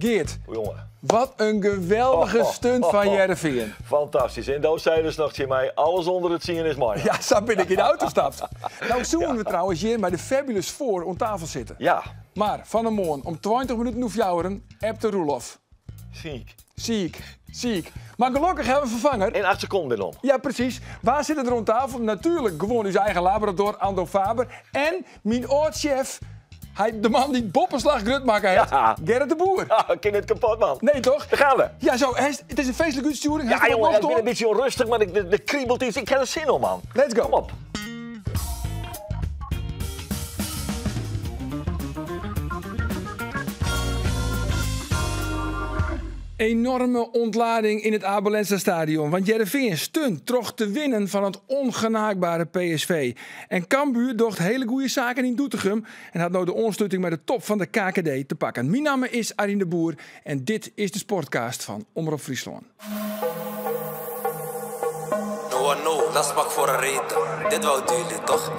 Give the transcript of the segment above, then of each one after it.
Geert, Jonge. wat in geweldige stunt fan Hearrenfean. Fantastysk. En do seidest noch tsjin my, alles ûnder de tsien is mei. Ja, sa bin ik yn de auto stapt. No soene we trouwens hjir mei de Fabulous Four oan tafel sitte. Ja. Mar fan 'e moarn om 20 minuten oer fjouweren appte Roelof. Siik. Siik, siik. Mar gelokkich hawwe we in ferfanger. En 8 sekonden binne om. Ja, presys. Wa sitte der oan tafel? Natuerlik gewoan ús eigen labrador Ando Faber en myn âld-sjef, hy, de man dy't Boppeslach grut makke hat, Ja. Gerrit de Boer. Ah, kin it kapot, man. Nee, toch? Daar gaan we. Ja, zo. Het is in feestlike útstjoering. Ja, Hast der jongen, wat ik ben nocht in oan? bytsje ûnrêstich, mar der kribelt iets. Ik ha der sin oan, man. Let's go. Kom op. Enorme ontlading in het Abe Lenstra Stadion. Want Hearrenfean stunt troch te winnen fan it ongenaakbare PSV. En Cambuur docht hiele goede saken yn Doetinchem en hat no de oansluting mei de top fan de KKD te pakken. Myn namme is Arjen de Boer en dit is de Sportcast fan Omrop Fryslân. No no, dat smak foar in reden. Dit wou jullie toch?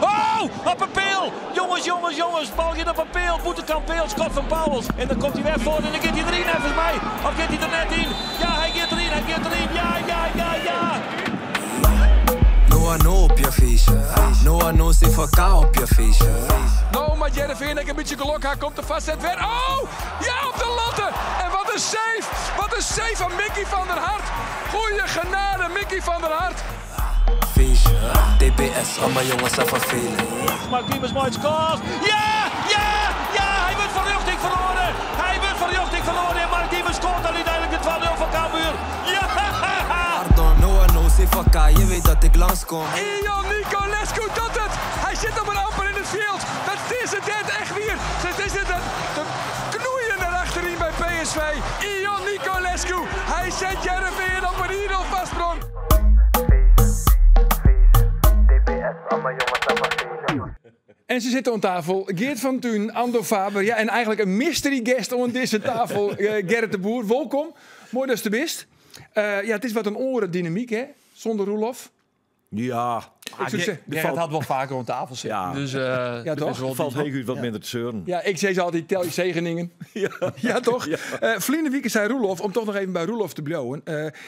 Oh, op een peal! Jongens, jongens, jongens, bal giet op in peal, bûtenkant peal, skot fan Pauwels. En dan komt hy wer foar en dan giet hy deryn, neffens my. Of giet hy der net yn? Ja, hy giet deryn, hy giet deryn. Ja, ja, ja, ja! Noah no op je feestje. Noah no CVK op je feestje. No moat Hearrenfean ek in bytsje gelok ha, komt de foarset wer. Oh! Ja, op de latte! En wat in save! Wat in save fan Mickey van der Hart! Goeie genade, Mickey van der Hart! Feestje, TBS, al mijn jongens zijn vervelend. Mark Diemers mei it skot. Ja! Ja! Ja! Hy wurdt fan rjochting feroare! Hy wurdt fan rjochting feroare en Mark Diemers skoart dan úteinlik de 2-0 fan Cambuur. Ja! Pardon, Noah no CVK, je weet dat ik langskom. Ion Nicolescu docht it! Hy sit noch mar amper yn it fjild. Dat is it net echt wier. It is dit te knoeien der achteryn by PSV. Ion Nicolescu, hy set Hearrenfean op in 1-0 foarsprong. En se sitte oan tafel. Geert van Tuinen, Ando Faber. Ja, en eigentlik in mystery guest oan dizze tafel. Gerrit de Boer, wolkom. Moai datst der bist. Ja, it is wat in oare dynamyk, hè? Sûnder Roelof. Ja. Ik soe sizze, Gerrit hat wol faker oan tafel sitten. Ja. Dus, Ja, toch? is wol Falt heechút wat minder te seuren. Ja, ik sis altyd, tel je zegeningen. Ja. Ja, toch? Ja. Ferline wike sei Roelof, om toch noch even by Roelof te bliuwen.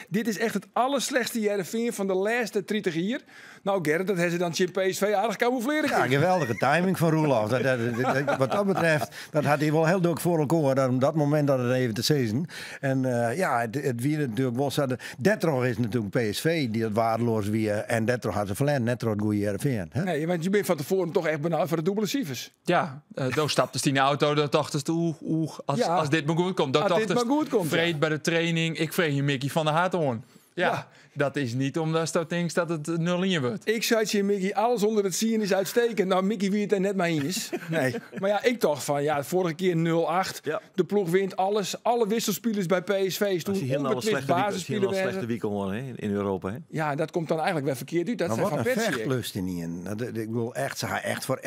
Dit is echt it allerslechtste Hearrenfean fan de lêste 30 jier. No Gerrit, dat ha se dan tsjin PSV aardich kamouflearre Ja, kinnen. geweldige timing fan Roelof. Wat dat betreft, dat hat hy wol hiel dúdlik foar elkoar, dat op dat momint dat it even te sizzen. En ja, it wie natuerlik wol sa, dêrtroch is natuerlik PSV dy't dat waardeloas wie en dêrtroch ha se ferlern, net troch it goede Hearrenfean. Hè? Nee, want je binne fan tefoaren toch echt benaud foar de dûbele sifers. Ja, do staptest yn de auto, dan tochtest, oeh, oeh, Ja. as dit mar goed komt. Dan As dit tochtest, mar goed komt, ja. Freed by de training, ik freegje Mickey van der Hart oan. Ja, Ja. dat is net omdatsto tinkst dat it 0-1 wurdt. Ik sei tsjin Mickey, alles ûnder de tsien is uitstekend. No, Mickey wie it dêr net mei iens. Nee. Mar ja, ik tocht fan, ja, foarige kear 0-8. Ja. De ploech wint alles. Alle wisselspilers by PSV Ze stonden hienen al een onbetwist slechte week, ze basisspiler hienen al een slechte wêze. week gewonnen, hè, in Europa. Hè? Ja, en dat komt dan eigentlik wer ferkeard út. Dat Maar sei wat Van in Persie ek. fechtlust yn ien. Dat, ik bedoel, echt, se ha echt foar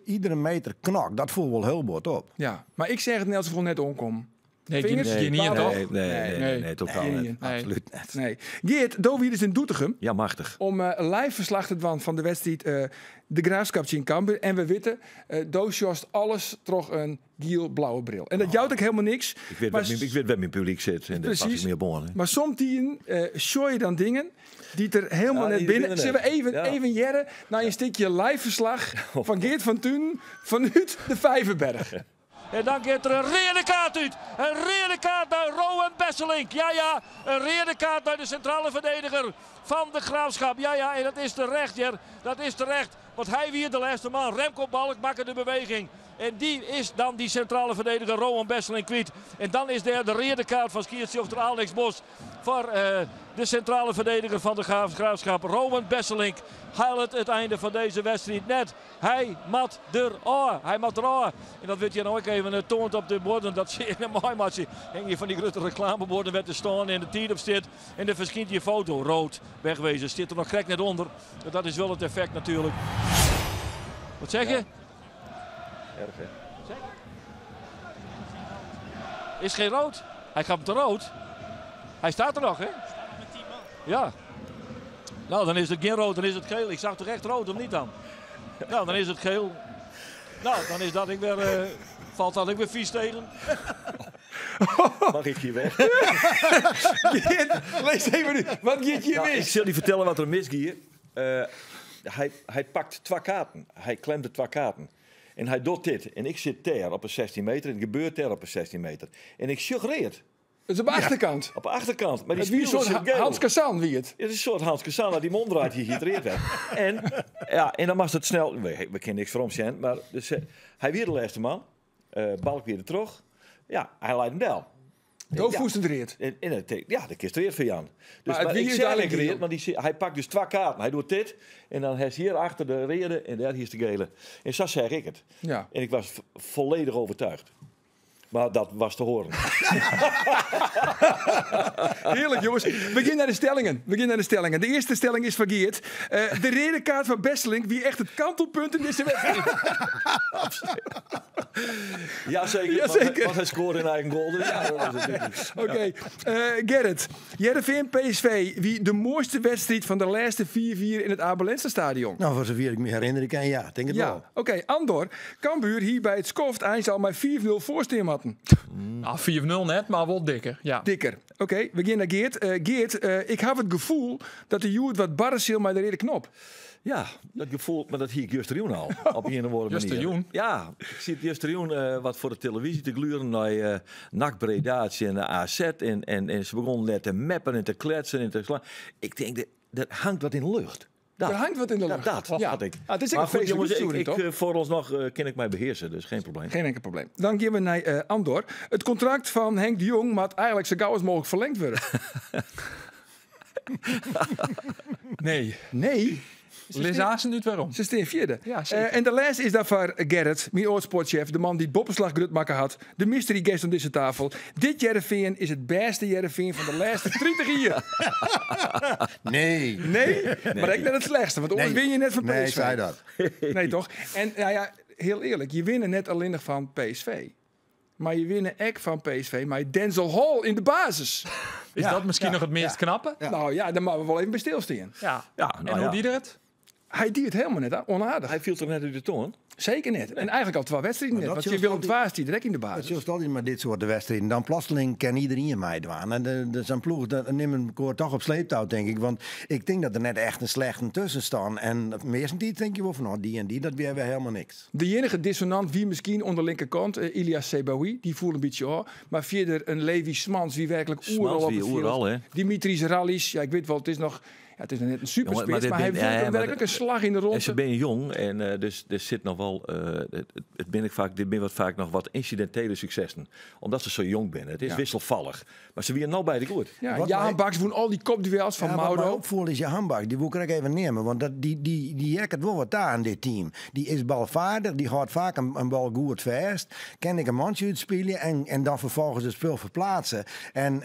iedere meter knok. Dat foel wol hiel bot op. Ja, mar ik seach it yn elts gefal net oankommen. Nee, Vingers? gjin ien, Waar toch? Nee, nee, nee, nee, Nee. nee, totaal Nee. net. Nee. Absoluut net. Nee. Geert, do wiest yn Doetinchem Ja, machtich. om live ferslach te dwaan fan de wedstriid de Graafschap tsjin Cambuur. En we witte, do sjochst alles troch in giel-blauwe bril. En dat jout ek hielendal niks. Ik wit Maar wêr't myn publyk sit en dêr pas ik Presys. my op oan. Hè. Mar somtiden sjoch je dan dingen dy't der hielendal Ja, net dy binne. binne Sille we net. Ja. even hearre nei in stikje live ferslach fan Geert van Tuinen fanút de Vijverberg. En dan giet der in reade kaart út. In reade kaart nei Rowan Besselink. Ja, ja, in reade kaart nei de sintrale ferdediger fan de Graafschap. Ja, ja, en dat is terecht, hear. Dat is terecht, want hy wie de lêste man. Remco Balk makke de beweging. En dy is dan dy sintrale ferdediger Rowan Besselink kwyt. En dan is dêr de reade kaart fan skiedsrjochter Alex Bos foar de sintrale ferdediger fan de Graafschap. Rowan Besselink hellet it ein fan dizze wedstriid net. Hy moat der ôf. Hy moat der ôf. En dat wurdt hjir no ek even toand op de buorden. Dat sil je meimeitsje. Hingje fan dy grutte reklamebuorden wêr't de stân en de tiid op stiet. En der ferskynt je foto. Rood, wegwezen. Stiet der noch krekt net ûnder. Dat is wol it effekt natuerlik. Wat sizze je? Ja. Erch, hè? Is gjin read? Hy jout him te read. Hy stiet der noch, hè? Ja. No, dan is it gjin read, dan is it giel. Ik seach toch echt read, of net dan? No, dan is it giel. No, dan is dat ek wer Valt dat ook weer vies tegen? Mag ik hier weg? Geert, lees even nu. Wat gaat hier Nou, ik mis? zal je vertellen wat er misgaat. Hij pakt twee kaarten. Hij klemt de twee kaarten. En hij doet dit. En ik zit daar op een 16 meter. En het gebeurt daar op een 16 meter. En ik suggereer Dat is op de achterkant. op de achterkant. Maar die Het wie een speler soort zit geel. Hans Kazan, wie het? Het is een soort Hans Cassana die mond draait hier geïrriteerd werd. En, ja, en dan mag het snel. We kennen niks voor hem zijn, maar dus, hij weer de laatste man. Balk weer de terug. Ja, hij leidt hem wel. Doofvoestend En het, ja, de kist weer voor Jan. Dus, Maar het maar wie ik is zeg duidelijk ik reed, Jan. maar die, hij pakt dus twee kaarten. Hij doet dit en dan hij is hier achter de reden en daar hier is de gele. En zo zeg ik het. Ja. En ik was volledig overtuigd. Maar dat was te horen. Heerlijk, jongens. We gaan naar de stellingen. We gaan naar de stellingen. De eerste stelling is van Geert. De redenkaart van Besselink, wie echt het kantelpunt in deze wedstrijd. Jazeker, Jazeker. Want hij scoorde in eigen goal. Dus ja, dat was het. Oké, Gerrit. Heerenveen PSV, wie de mooiste wedstrijd van de laatste 4-4 in het Abe Stadion? Nou, voor zover ik me herinner kan, ja, denk het Ja, wel. oké. Andor, Cambuur hier bij het Skoft eind al maar 4-0 voorsteen hadden. Ah, 4-0 net, maar wel dikker. Ja. Dikker. Oké, we gaan naar Geert. Geert, ik heb het gevoel dat de Joert wat barren zal met de rode knop. Ja, dat gevoel, maar dat hier ik juist al. Op een of andere manier. Justerjoen? Ja, ik zit justerjoen wat voor de televisie te gluren naar NAC Breda en de AZ. En ze begonnen net te mappen en te kletsen en te slaan. Ik denk, dat hangt wat in de lucht. Dat. Er hangt wat in de lucht. Ja, dat Ja. had ik. Ah, het is ook maar een goed, feestelijke jongens, uitvoering, ik, toch? vooralsnog kan ik mij beheersen, dus geen probleem. Geen enkel probleem. Dan gaan we naar Andor. Het contract van Henk de Jong moet eigenlijk zo gauw als mogelijk verlengd worden. Nee. Nee, Liz Aassen nu waarom? ze staan vierde. Ja, zeker. En de laatste is daarvoor Gerrit, mijn oorsportchef, de man die het boppenslag grutmakker had, de mystery guest aan deze tafel. Dit Heerenveen is het beste Heerenveen van de laatste 30 jaar. Nee. Nee, maar ik net het slechtste, want anders Nee. win je net van PSV. Nee, zei dat. Nee, toch? En nou ja, heel eerlijk, je wint net alleen nog van PSV. Maar je wint ook van PSV, maar Denzel Hall in de basis. Is dat misschien nog het meest knappe? Nou ja, daar mogen we wel even bij stilstaan. Ja. Ja, nou en hoe ja. die er het? Hij deed het helemaal net hè? Onaardig. Hij viel toch net uit de toon? Zeker net. En eigenlijk al twee wedstrijden net. dat Want je zullen Willem ze II is die direct in de Het basis. is altijd maar dit soort wedstrijden. Dan plotseling kan iedereen mij dwaan. En de zijn ploeg, dat neemt een koor toch op sleeptouw, denk ik. Want ik denk dat er net echt een slechte tussen staan. En meestal die denk je wel van, nou, die en die, dat weer weer helemaal niks. De enige dissonant wie misschien onder de linkerkant, Ilias Sebaoui, die voelt een beetje hoor. Maar verder een Levi Smans, wie werkelijk Smans, oeral op wie het veld. oeral, hè? Dimitris Rallis, ja ik weet wel, het is nog, ja, het is nog net een superspits, Jongen, maar dit maar hij ben- voelt ja, hem maar werkelijk een slag in de En ze ronde. ben jong en dus er zit nog wel, het ben ik vaak, dit ben wat vaak nog wat incidentele successen. Omdat ze zo jong zijn. Het is Ja. wisselvallig. Maar ze wieren nou bij de goed. Ja, Wat Jaan mij- Baks won al die kopduels van Ja, wat mij Mauro. opviel is je handbak. Die wil ik er ook even nemen. Want dat, die hekkert wel wat daar aan dit team. Die is balvaardig. Die houdt vaak een bal goed vast. Kan ik een mandje uitspelen en dan vervolgens het spel verplaatsen. En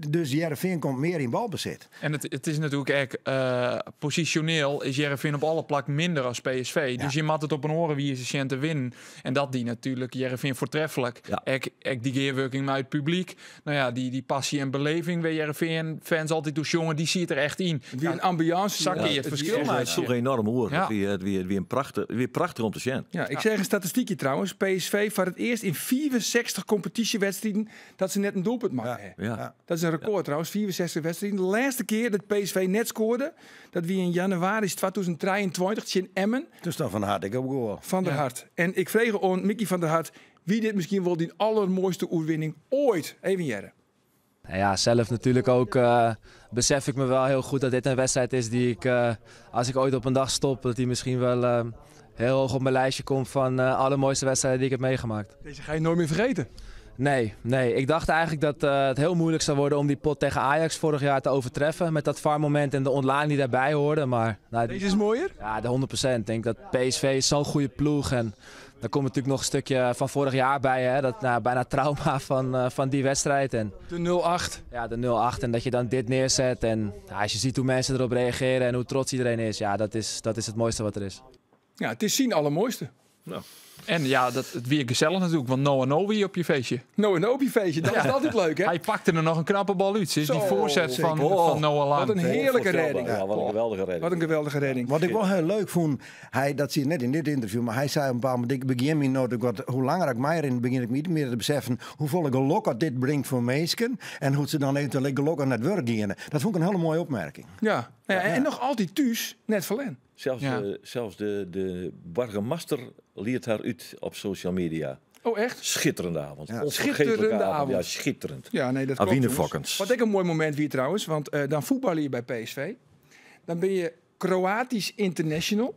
dus Heerenveen komt meer in balbezit. En het is natuurlijk echt positioneel is Heerenveen op alle plak minder als PSV. Dus je moet het op een oren wie is te winnen. En dat die natuurlijk Heerenveen voortreffelijk. Ja. Ik die geerwerking met het publiek. Nou ja, die passie en beleving waar Heerenveen fans altijd doen, jongen, die ziet er echt in. Wie een ambiance. Zak je Ja, het verschil is echt- maakt. Het sloeg enorm hoor. Ja. Het wie, het wie, het wie een prachtig, weer prachtig om te zien. Ja, ik zeg een statistiekje trouwens. PSV voor het eerst in 64 competitiewedstrijden dat ze net een doelpunt maken. Ja. Ja. Dat is een record trouwens, 64 wedstrijden. De laatste keer dat PSV net scoorde, dat wie in januari 2023 in Emmen Dus dan van harte ik op goal. van der Hart. En ik vreeg aan Mickey van der Hart wie dit misschien wel die allermooiste oerwinning ooit. Even Jerre. Nou ja, zelf natuurlijk ook besef ik me wel heel goed dat dit een wedstrijd is die ik, als ik ooit op een dag stop, dat die misschien wel heel hoog op mijn lijstje komt van alle mooiste wedstrijden die ik heb meegemaakt. Deze ga je nooit meer vergeten. Nee, nee. Ik dacht eigenlijk dat het heel moeilijk zou worden om die pot tegen Ajax vorig jaar te overtreffen. Met dat VAR-moment en de ontlading die daarbij hoorde. Maar, nou, Deze is mooier? Ja, de 100%. Ik denk dat PSV is zo'n goede ploeg. En daar komt natuurlijk nog een stukje van vorig jaar bij. Hè? Dat bijna trauma van die wedstrijd. En, de 0-8. Ja, de 0-8. En dat je dan dit neerzet. En als je ziet hoe mensen erop reageren en hoe trots iedereen is. Ja, dat is het mooiste wat er is. Ja, het is zien allermooiste. Nou. En ja, dat, it wie gesellich natuerlik, want Noah No wie op je feestje. Noah No op je feestje, dat is altijd leuk, hè? Hy pakte der noch in knappe bal út. Sis, die Zo, voorzet zeker. van Noah Lang. Wat een heerlijke redding. Ja, wat een geweldige redding. Wat een geweldige redding. Wat ik wel heel leuk vond, hij, dat zie je net in dit interview, maar hij zei op een bepaald moment, ik begin me nou, wat, hoe langer ik mij erin begin ik me iets meer te beseffen hoeveel geluk dat dit brengt voor mensen en hoe ze dan eventueel geluk aan het werk gaan. Dat vond ik een hele mooie opmerking. Ja. Nou ja, en nog altijd thuis, net verlen. Zelfs, Ja. zelfs de burgemeester liet haar uit op social media. Oh, echt? Schitterende avond. Ja. Onvergetelijke Schitterende avond. avond. Ja, schitterend. Ja, nee, dat klopt. Awine jongens. Fokkens. Wat ik een mooi moment weer trouwens, want dan voetballen je bij PSV. Dan ben je Kroatisch international.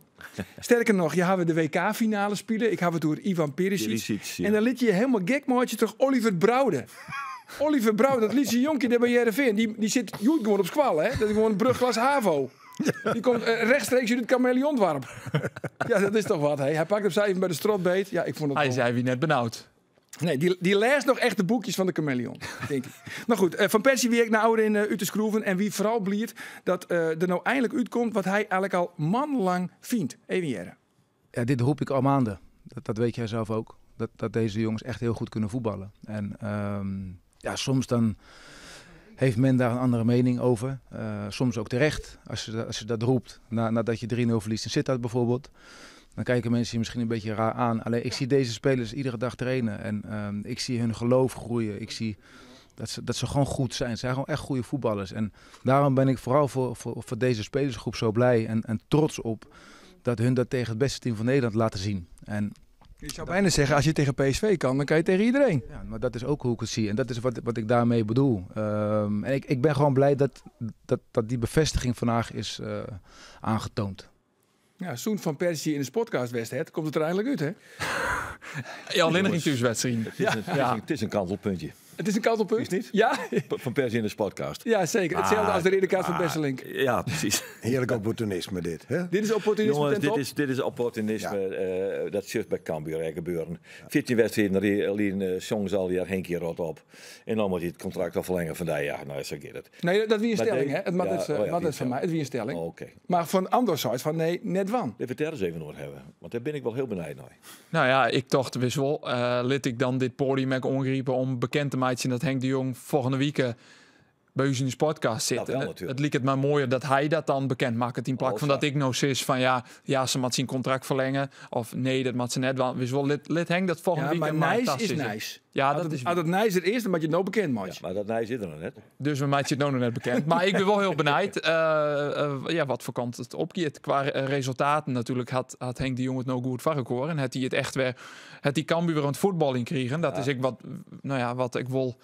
Sterker nog, je hebben de WK-finale spelen. Ik heb het door Ivan Perisic. Perisic, ja. En dan liet je je helemaal gek maatje toch Oliver Broude. Oliver Broude, dat liet je jonkje daar bij Heerenveen. Die zit joet gewoon op squal, hè? Dat is gewoon een brugglas HAVO. Die komt rechtstreeks uit het kameleondwarp. Ja, dat is toch wat, hè? Hij pakt hem zo even bij de strotbeet. Ja, ik vond het Hij wel- zei wie net benauwd. Nee, die leest nog echt de boekjes van de chameleon, denk ik. Maar goed, Van Persie wie ik naar ouder in uit te schroeven. En wie vooral bliert dat er nou eindelijk uitkomt wat hij eigenlijk al manlang vindt. Even jaren. Ja, dit roep ik al maanden. Dat weet jij zelf ook. Dat deze jongens echt heel goed kunnen voetballen. En ja, soms dan heeft men daar een andere mening over. Soms ook terecht. Als je dat roept, nadat je 3-0 verliest in Sittard bijvoorbeeld. Dan kijken mensen je misschien een beetje raar aan. Alleen ik zie deze spelers iedere dag trainen. En ik zie hun geloof groeien. Ik zie dat ze gewoon goed zijn. Ze zijn gewoon echt goede voetballers. En daarom ben ik vooral voor deze spelersgroep zo blij en trots op dat hun dat tegen het beste team van Nederland laten zien. En Je zou bijna zeggen, als je tegen PSV kan, dan kan je tegen iedereen. Ja, maar dat is ook hoe ik het zie. En dat is wat ik daarmee bedoel. En ik ben gewoon blij dat die bevestiging vandaag is aangetoond. Ja, Soen van Persie in de podcast West, komt het er eindelijk uit, hè? Ja, alleen nog in thuiswedstrijd. Het is een kantelpuntje. Het is een kantelpunt? Is het niet? Ja. Van Persie in de podcast. Ja, zeker. Hetzelfde als de reden van Besselink. Ja, precies. Heerlijk opportunisme dit. Hè? Dit is opportunisme. Jongens, ten top. dit is opportunisme. Ja. Dat zit bij Cambuur gebeuren. 14 wedstrijden lieten songs al jaar Henkie rot op. En dan moet hij het contract al verlengen van daar. Ja, nou, zo gaat het. Nee, dat wie een stelling, hè? Het mag het van mij. Het wie een stelling. Oh, oké. Maar van anderzijds van nee, net wan. Even het eens even nog hebben. Want daar ben ik wel heel benieuwd naar. Nou ja, ik dacht wist wel. Lid ik dan dit podium heb ongeriepen om bekend te maken dat Henk de Jong volgende week bij u in de podcast zit. Dat wel, en het liep het maar mooier dat hij dat dan bekend maakt. In plaats van dat ik nou zis van ja, ze moet zijn contract verlengen. Of nee, dat moet ze net. Want wist wel, lid Henk dat volgende ja, week. Maar nice is nice. Ja, dat is. Als het nice er is, dan moet je het nou bekend maken. Ja, maar dat nice zit er nog net. Dus we maken het nou nog net bekend. Maar ik ben wel heel benijd. Ja, wat voor kant het opkeert. Qua resultaten natuurlijk had Henk de Jong het nou goed van En had hij het echt weer, had die Cambuur weer aan het voetbal in kregen. Dat is ik wat, nou ja, wat ik wil.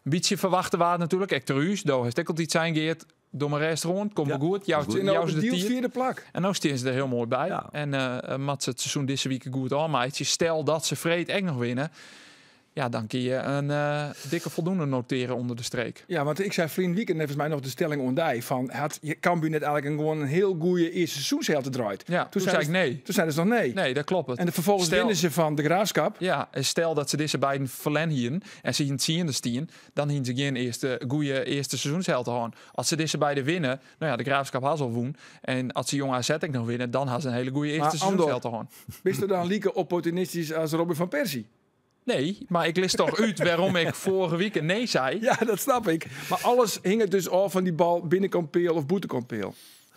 Een beetje verwachten waard natuurlijk. Echteruus, daar heeft ook altijd zijn geert. Door mijn rest rond, komt wel goed. Jou is de vierde plak. En nou staan ze er heel mooi bij. Ja. En Mats het seizoen deze week goed al. Maar stel dat ze vreed echt nog winnen. Ja, dan kun je een dikke voldoende noteren onder de streek. Ja, want ik zei vriend weekend volgens mij nog de stelling ondij van had Cambuur net eigenlijk een gewoon een heel goede eerste seizoenshelft draait. Ja, toen zei ik nee. Toen zeiden ze nog nee. Nee, dat klopt. Het. En vervolgens winnen ze van de Graafschap. Ja, en stel dat ze deze beiden verlen hier en ze in het stien, dan hien ze geen eerste goede eerste seizoenshelft houden. Als ze deze beiden winnen, nou ja, de Graafschap had al woen. En als ze Jong AZ ook nog winnen, dan had ze een hele goede eerste seizoenshelft houden. Bist u dan lieke opportunistisch als Robin van Persie? Nee, maar ik list toch uit waarom ik vorige week een nee zei. Ja, dat snap ik. Maar alles hing het dus al van die bal binnenkant peel of boetekant peel.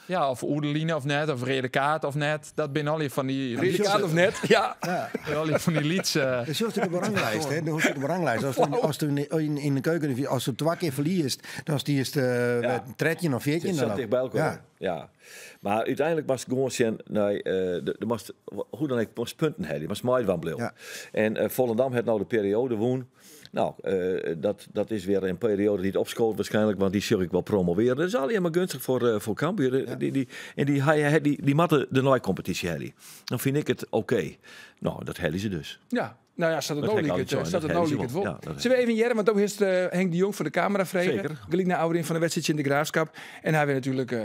Ja, of Oedeline of net, of rode kaart of net. Dat ben al je van die... Rode kaart of net, ja. Ja. Al je van die lieds. Dat is de belangrijkste, hè? De belangrijkste. Als du in de keuken, als du twee keer verliest, dan is die eerste 13 of 14. Dat dicht bij elkaar. Ja. Maar uiteindelijk was het gewoon zijn, nee, de moest, hoe dan ik moest punten hebben, die moest van bleef. Ja. En Volendam had nou de periode woon. Nou, dat is weer een periode die het opschoot waarschijnlijk, want die zul ik wel promoveren. Dat is alleen maar gunstig voor Cambuur. Ja. Die matten de nooit competitie hebben. Dan vind ik het oké. Nou, dat hebben ze dus. Ja. Nou ja, staat het nou het wel. Zullen we even Jerem, want ook is Henk de Jong voor de camera vregen. Gelijk naar Ouderin van de wedstrijd in de Graafschap. En hij weer natuurlijk,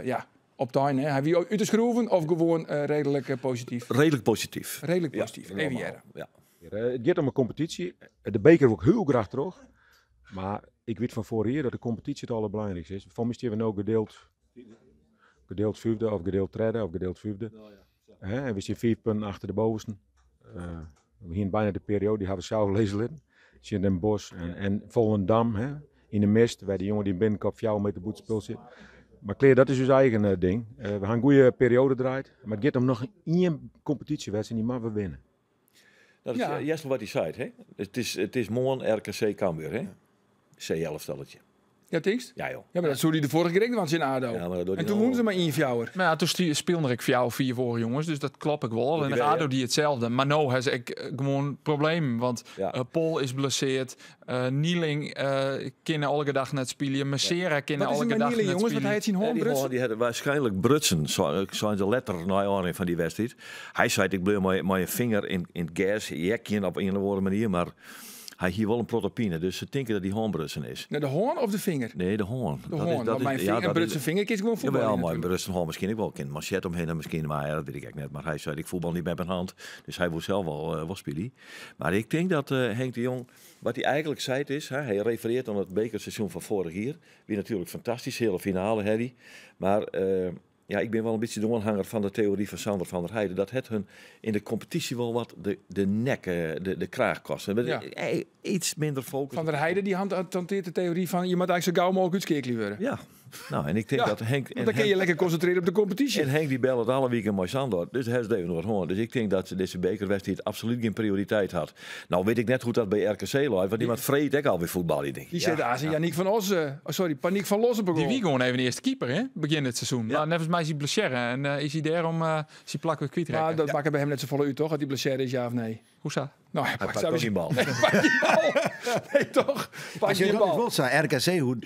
op time, hè? Hij wie uit te schroeven of gewoon redelijk positief? Redelijk positief. Redelijk positief. Ja, even Jerem. Ja. Het gaat om een competitie. De beker wil ik heel graag terug. Maar ik weet van vorig jaar dat de competitie het allerbelangrijkste is. Voor mij we nou gedeeld vijfde of gedeeld derde of gedeeld vijfde. Nou ja, en we zijn 4 punten achter de bovenste. We hienen bijna de periode, die hebben we zelf lezen litten. Tsjin Den Bosch en Volendam, hè, in de mist, waar die jongen die binnenkop 4 meter boetspul zit. Maar kleer, dat is ons eigen ding. We gaan een goede periode draait. Maar het gaat om nog één competitiewedstrijd die maar we winnen. Dat is Jessel wat hij zei, hè? Het is morgen RKC Cambuur, hè? C11 stelletje. Ja, Tinkst? Ja, joh. Ja, maar dat zou die de vorige keer ook, want ze in ADO. Ja, maar dat doet en hij toen nou wonnen ze maar één fjouwer. Maar ja, toen speelde ik voor jou 4 voor, jongens. Dus dat klap ik wel. En die de wel, ADO ja. die hetzelfde. Maar nou heeft ik gewoon een probleem. Want Pol is blesseerd. Nieling kunnen elke dag net spelen. Messera kunnen Wat is er elke met dag Nieling, net jongens? Want spelen. hij heeft zien Ja, hoorn die brutsen. die hadden waarschijnlijk brutsen, zo de letter naar aanleiding van die wedstrijd. Hij zei, ik bleef mijn vinger in het gas, jekje op een of andere manier, maar hij hier wel een protopine, dus ze denken dat die hoornbrutsen is. Nou, de hoorn of de vinger? Nee, de hoorn. De hoorn, want mijn vinger, een brutsen vinger is gewoon voetbal. Jawel, maar een brutsen hoorn misschien ook wel. Kind manchet omheen en misschien, maar ja, dat weet ik eigenlijk net. Maar hij zei, ik voetbal niet met mijn hand. Dus hij wil zelf wel spelen. Maar ik denk dat Henk de Jong, wat hij eigenlijk zei is, hè, hij refereert aan het bekerseizoen van vorig jaar. Wie natuurlijk fantastisch, hele finale, Harry. Maar ik ben wel een beetje de aanhanger van de theorie van Sander van der Heijden. Dat het hun in de competitie wel wat de nek, de kraag kost. Met iets minder focus. Van der Heijden die hanteert de theorie van je moet eigenlijk zo gauw mogelijk uitskekelen worden. Ja, nou en ik denk dat Henk... Want dan kun je en lekker concentreren op de competitie. En Henk die belt alle weekend met Sander. Dus hij is even nog hoor. Dus ik denk dat deze bekerwedstrijd absoluut geen prioriteit had. Nou weet ik net hoe dat bij RKC loopt. Want iemand vreet ook alweer voetbal. Die, denk, Die zit daar zijn Yannick van Os, oh, sorry, Paniek van Los op Die wie gewoon even de eerste keeper, hè? Begin het seizoen. Maar net als mij is hij blessure en is hij daarom zijn plak weer kwijtraken. Maar dat maakt bij hem net zo volle uit, toch? Dat hij blessure is, ja of nee? Hoe zo? Nou, hij Hij pakt pakt zelfs ook geen bal. Nee, pakt die bal. Nee, toch? Pak Als je die dat bal. wilt zijn, RKC, hoe,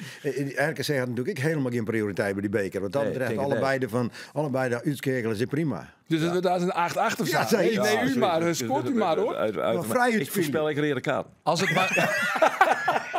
RKC had natuurlijk ook helemaal geen prioriteit bij die beker. Wat dat Nee, betreft, denk het allebei de uitskekelen zijn prima. Dus het wordt daar een 8-8 of zo. Ja, zeker. Nee, nee, u Ja, maar. zoiets. Scoort u maar, hoor. Maar vrij Ik voorspel ik rode kaart. Als het maar,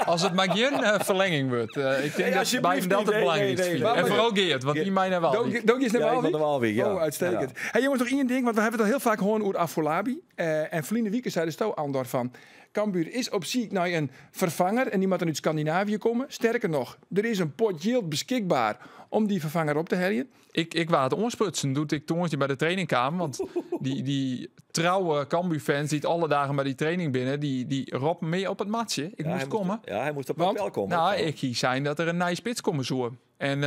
als het maar geen verlenging wordt. Ik denk dat alsjeblieft bij hem dat niet. het Nee, belangrijkste nee, nee, vindt. nee. En vooral Geert, want die mijne wel. Dank je snel Ja, ik Waalwijk. ben de Waalwijk, ja. Oh, uitstekend. Ja. Hey, jongens, nog één ding, want we hebben het al heel vaak gehoord over Afolabi. En verleden week zei de Sto Andor van... Cambuur is op ziek naar een vervanger en die moet dan uit Scandinavië komen. Sterker nog, er is een pot yield beschikbaar om die vervanger op te herjen. Ik wou het onsprutsen, doet ik tongetje bij de trainingkamer. Want die trouwe Cambuur-fans die het alle dagen bij die training binnen, die rob mee op het matje. Ik Ja, moest hij komen. ja, hij moest op Want? appel komen. Nou, ik zie zijn dat er een nieuwe spits komen zoeken. En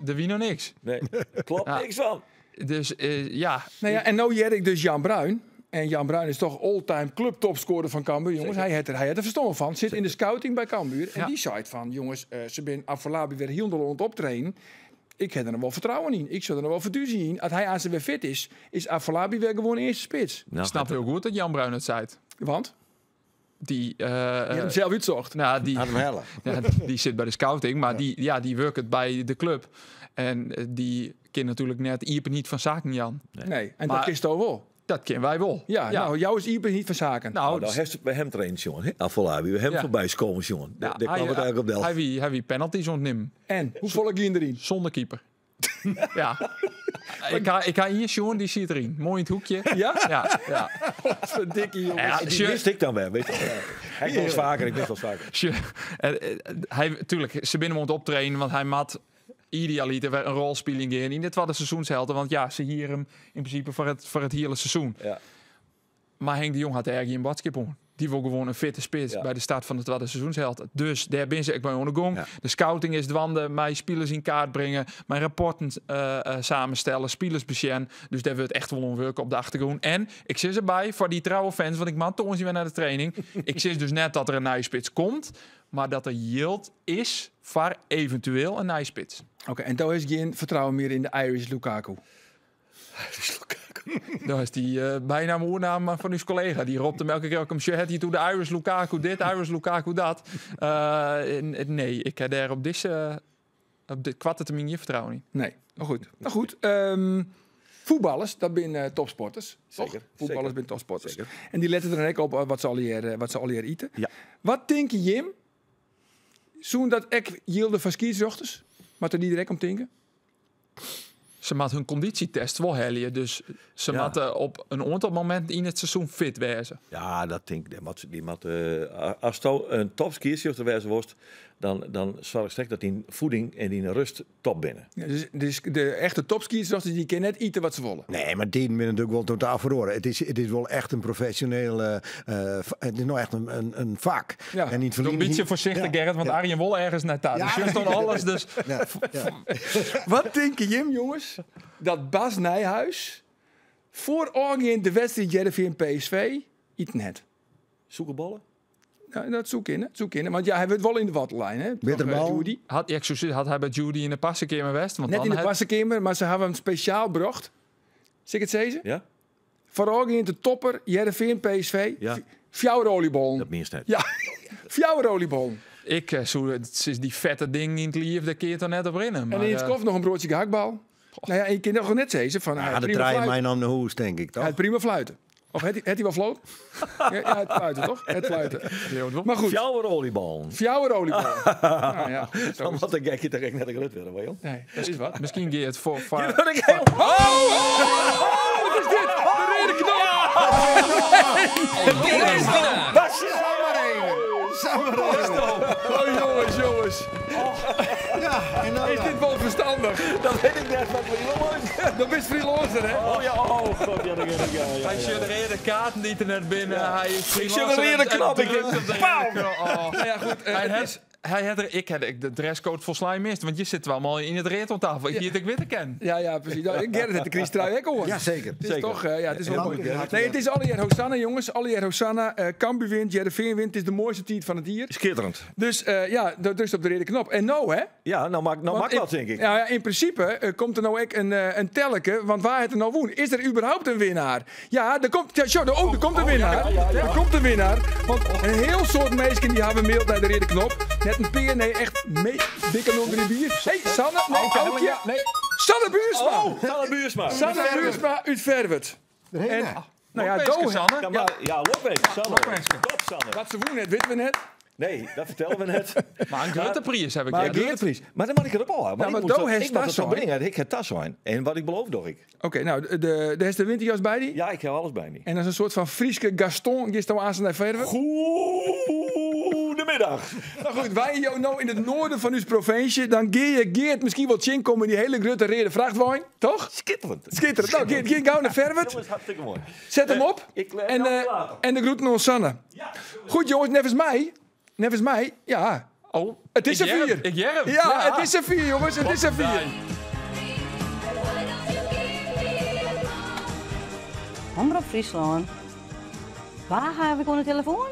de wie nog niks. Nee, klopt Ja. niks van. Dus ja. Nou ja, en nou jerk dus Jan Bruin. En Jan Bruin is toch all-time clubtopscorer van Cambuur, jongens. Hij had er verstand van. Zit in de scouting bij Cambuur. En die zei van, jongens, ze zijn Afolabi weer heel aan het optrainen. Ik heb er nog wel vertrouwen in. Ik zou er nog wel fiducie in. Als hij aan zijn weer fit is, is Afolabi weer gewoon eerste spits. Nou, Ik snap heel goed dat Jan Bruin het zei. Want? Die, Die heeft hem zelf uitzocht. Nou, die, Had hem hellen. Ja, die zit bij de scouting, maar die werkt bij de club. En die kind natuurlijk net Ieper niet van zaken, Jan. Nee, en Maar dat is toch wel. Dat kennen wij wel. Ja, nou, jou is Ieper niet van zaken. Nou, Nou, heeft bij hem traint, jongen. hè? Afolabi, bij hem voorbij is komen, jongen. Ja, Daar kwam het eigenlijk op del. Hij wie penalties ontneemt. En? Hoe volk je erin? Zonder keeper. Ja. Ik ga hier, jongen, die zit erin. Mooi in het hoekje. Ja? Ja, ja. Wat een dikke jongen. Ja, Die sure. mist ik dan weer, weet je. Hij was vaker, ik mis wel vaker. Sure. Hij, tuurlijk, ze binnen moet optrainen, want hij mat idealiter weer een rol spelen in. In dit was de seizoenshelden, want ja, ze hier hem in principe voor het hele seizoen. Ja. Maar Henk de Jong had ergens een badskip om. Die wil gewoon een fitte spits bij de start van de tweede seizoensheld. Dus daar ben ze ik bij onder gong. De scouting is dwande, mijn spelers in kaart brengen, mijn rapporten samenstellen, spelers besjen. Dus daar wordt echt wel onwerken op de achtergrond. En ik zit erbij voor die trouwe fans, want ik man toch eens weer naar de training. Ik zit dus net dat er een nieuwe spits komt, maar dat er yield is voor eventueel een nieuwe spits. Oké, en daar is geen vertrouwen meer in de Irish Lukaku. Irish Lukaku. Dat is die bijnaam oernaam van uw collega. Die ropt hem elke keer ook om shirt. Hij doet de Irish Lukaku dit, Irish Lukaku dat. Nee, ik heb daar op deze, op dit kwarte termijn geen vertrouwen in. Nee, nou goed. Nou goed, voetballers, dat zijn topsporters. Toch? Zeker, Voetballers zeker. zijn topsporters. Zeker. En die letten er dan ook op wat ze al hier eten. Ja. Wat denk je, Jim? Zoen dat ik yielde van scheidsrechters? Maar er niet direct om tinken? Se moat hun kondisytest wol helje. Dus se moatte op in oantal mominten yn it seizoen fit wêze. Ja, dat tink ik. Die moat, asto in topskiedsrjochter wêze wolst, dan soargest ek dat dyn voeding en dyn rust top binne. Ja, dus de echte topskiedsrjochters dy kinne net ite wat se wolle. Nee, mar tiden binne natuerlik wol totaal feroare. It is wol echt in profesjoneel, it is no echt in fak. Ja. En yn it Doe in ferline bytsje foarsichtich, Gerrit, want Arjen wol ergens nei ta. Dus just dan alles. Dus Wat tinke jim, jonges, dat Bas Nijhuis foarôfgeand de wedstriid Hearrenfean PSV iten hat? Sûkerbollen? Nou, dat soe kinne, soe kinne. Want ja, hy wurdt wol yn de watten lein, hè? Bitterbal. Troch, Judy. Had, ja, ik soe sizze, hat hy by Judy yn de parsekeamer west? Want Net dan yn de parsekeamer, mar se hawwe him spesjaal brocht. Sil ik it sizze? Ja. Foarôfgeand de topper Hearrenfean PSV. Fjouwer oliebollen. Dat mienst net. Ja, fjouwer oliebollen. Ik soe, it is dy fette dingen yn it liif, dêr kin je toch net op rinne. En Maar, yn it skoft noch in broadsje gehaktbal. Nou ja, en je kin noch net sizze fan, hij Ja, had de prima trein fluiten. mij nam naar huis, denk ik, toch? Hij had prima fluiten. Of had hij wel floot? Ja, ja, het fluiten, toch? Het fluiten. Maar goed. Fjouwer oliebollen. Fjouwer oliebollen. Nou ja, goed, zo Dan is wat het. een gekje toch echt net een grut werden, hoor, joh. Nee, dat is wat. Misschien ga je het voor Ja, dat ik heel- Oh, oh, oh, wat is dit? De rode knop! Dit is de Bas, Samen even. Oh, jongens, jongens. Ja, en nou Is dan? dit wel verstandig? Dat weet ik net, wat we Dat is freelancer, hè? Oh ja, oh god, ja, dat weet ik, ja, ja, Hij ja. suggereerde kaarten die er net binnen. Hij is Ik suggereerde knop, ik drukt op de Pauw! knop. Oh. Nou ja, goed. Hij het had, is- hij had er, ik had ik de dresscode volgens mist, want je zit wel allemaal in het reet op tafel. Ik hier het ik witte ken. Ja, ja, precies. Nou, Gerrit heeft de Chris-trui ook al. Ja, zeker. Het is Zeker. toch, ja, het is wel Ja, mooi. dank je. Nee, het is Allier Hosanna, jongens. Allier Hosanna. Cambuur wint, Hearrenveen wint. Het is de mooiste tijd van het jaar. Schitterend. Dus ja, dat drukt op de rode knop. En nou, hè? Ja, nou maak, nou Want maak wat, denk ik. Nou ja, in principe komt er nou ook een telleke. Want waar het er nou woon? Is er überhaupt een winnaar? Ja, er komt, ja, sorry, oh, er komt een winnaar. Er komt een winnaar. Want een heel soort mensen die hebben maild naar de rode knop. Net een peer, nee, echt mee, dikke 03 bier. Hey, Sanne, nee, Aukje. Nee. Sanne Buursma. Oh, Sanne Buursma. Sanne Buursma uit Verwert. En, nou ja, Lokwenske, go. Sanne. Ja, maar, ja, lokwenske, Sanne. Top, Sanne. Wat ze woon net, weten we net. Nee, dat vertellen we net. Maar een grote prijs heb ik. Maar ja. een grote prijs. Maar dan moet ik het ophouden. Ja, Want maar ik moet do dat, heeft ik moet tas dat toch zijn. brengen. Ik heb tas zijn. En wat ik beloof, doe ik. Oké, nou, de is de winterjas bij die. Ja, ik heb alles bij me. En dat is een soort van Frieske Gaston. Die is dan aan zijn Verwert. Goedemiddag. Nou goed, wij jou nou in het noorden van uw provincie, dan geer je Geert misschien wel tjin komen in die hele grote rede vrachtwijn, toch? Schitterend. Schitterend. Nou, Geert, geen gauw naar Verwert. Jongens, hartstikke mooi. Zet hem op. Ik leg En, hem later. en de groeten ons Sanne. Ja, Goed jongens, nevens mij, nevens mij, ja. Oh, Het is ik een jerm, vier. Ik jerm. Ja, het is een vier jongens, het is een vier. Omroep Friesland. Waar heb ik onder de telefoon?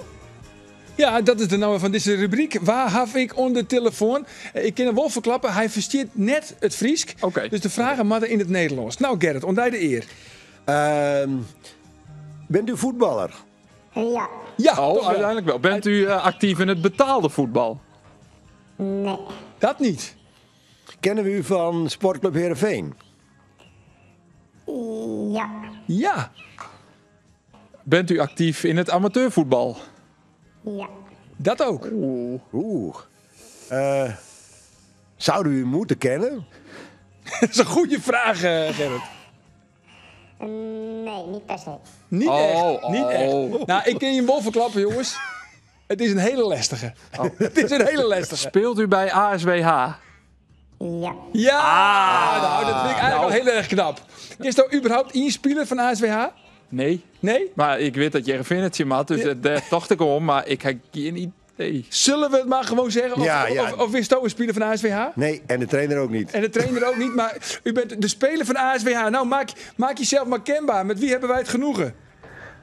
Ja, dat is de naam van deze rubriek. Waar heb ik onder de telefoon? Ik kan hem wel verklappen, hij versteert net het Friesk. Oké. Dus de vragen moeten in het Nederlands. Nou Gerrit, ontdij de eer. Bent u voetballer? Ja. Ja, Oh, toch wel. uiteindelijk wel. Bent u actief in het betaalde voetbal? Nee. Dat niet. Kennen we u van Sportclub Heerenveen? Ja. Ja. Bent u actief in het amateurvoetbal? Ja. Dat ook. Oeh. Zouden we u moeten kennen? Dat is een goede vraag, Gerrit. Nee, niet per se. Niet Oh, echt. Niet oh. echt. Nou, ik kan je hem wel verklappen, jongens. Het is een hele lastige. Het is een hele lastige. Speelt u bij ASWH? Ja. Ja! Nou, dat vind ik eigenlijk wel heel erg knap. Is nou überhaupt inspelen van ASWH? Nee. Nee? Maar ik weet dat Jereveen het je had, dus daar tocht ik om. Maar ik heb geen idee. Zullen we het maar gewoon zeggen? Of, Ja, ja. of is het ook een speler van ASWH? Nee, en de trainer ook niet. En de trainer ook niet, maar u bent de speler van ASWH. Nou, maak jezelf maar kenbaar. Met wie hebben wij het genoegen?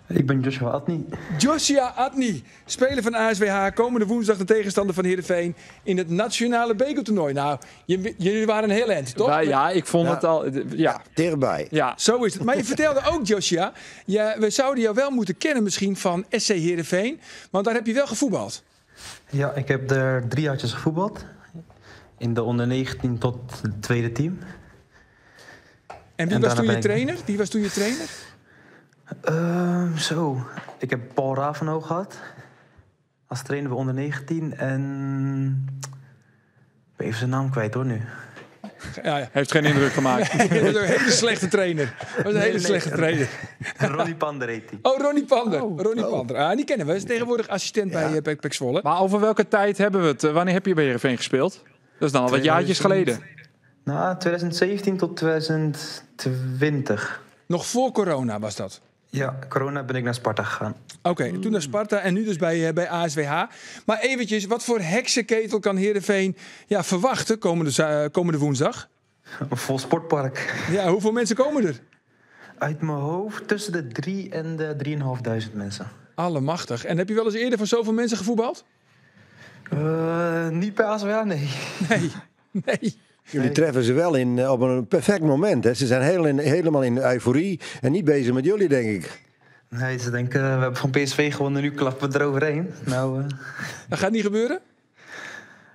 Ik ben Joshua Atni. Joshua Atni, speler van ASWH, komende woensdag de tegenstander van Heerenveen in het nationale bekertoernooi. Nou, jullie waren een heel eind, toch? Wij- ja, ik vond Ja. het al. Ja, Dichtbij. ja. Zo is het. Maar je vertelde ook, Joshua, ja, we zouden jou wel moeten kennen misschien van SC Heerenveen, want daar heb je wel gevoetbald. Ja, ik heb er 3 jaartjes gevoetbald. In de onder 19 tot het tweede team. En wie En was daarna toen je ben ik- trainer? Wie was toen je trainer? Zo, ik heb Paul Ravenhoog gehad. Als trainer bij onder 19 en... Ik ben even zijn naam kwijt hoor nu. Ja, ja. Heeft geen indruk gemaakt. Nee, dat is een hele slechte trainer. Dat was een hele Nee, slechte trainer. Ronnie Pander heet hij. Oh, Ronnie Pander. Ronnie Pander. Ah, die kennen we. Is tegenwoordig assistent bij PEC Zwolle. Maar over welke tijd hebben we het? Wanneer heb je bij Heerenveen gespeeld? Dat is dan al wat jaartjes geleden. Nou, 2017 tot 2020. Nog voor corona was dat? Ja, corona ben ik naar Sparta gegaan. Oké, toen naar Sparta en nu dus bij ASWH. Maar eventjes, wat voor heksenketel kan Heerenveen ja, verwachten komende woensdag? Een vol sportpark. Ja, hoeveel mensen komen er? Uit mijn hoofd tussen de 3 en de 3.500 mensen. Allemachtig. En heb je wel eens eerder van zoveel mensen gevoetbald? Niet bij ASWH, nee. Nee, nee. Jullie treffen ze wel op een perfect moment. Hè? Ze zijn helemaal in euforie en niet bezig met jullie, denk ik. Nee, ze denken, we hebben van PSV gewonnen, nu klappen we eroverheen. Nou, Dat gaat niet gebeuren?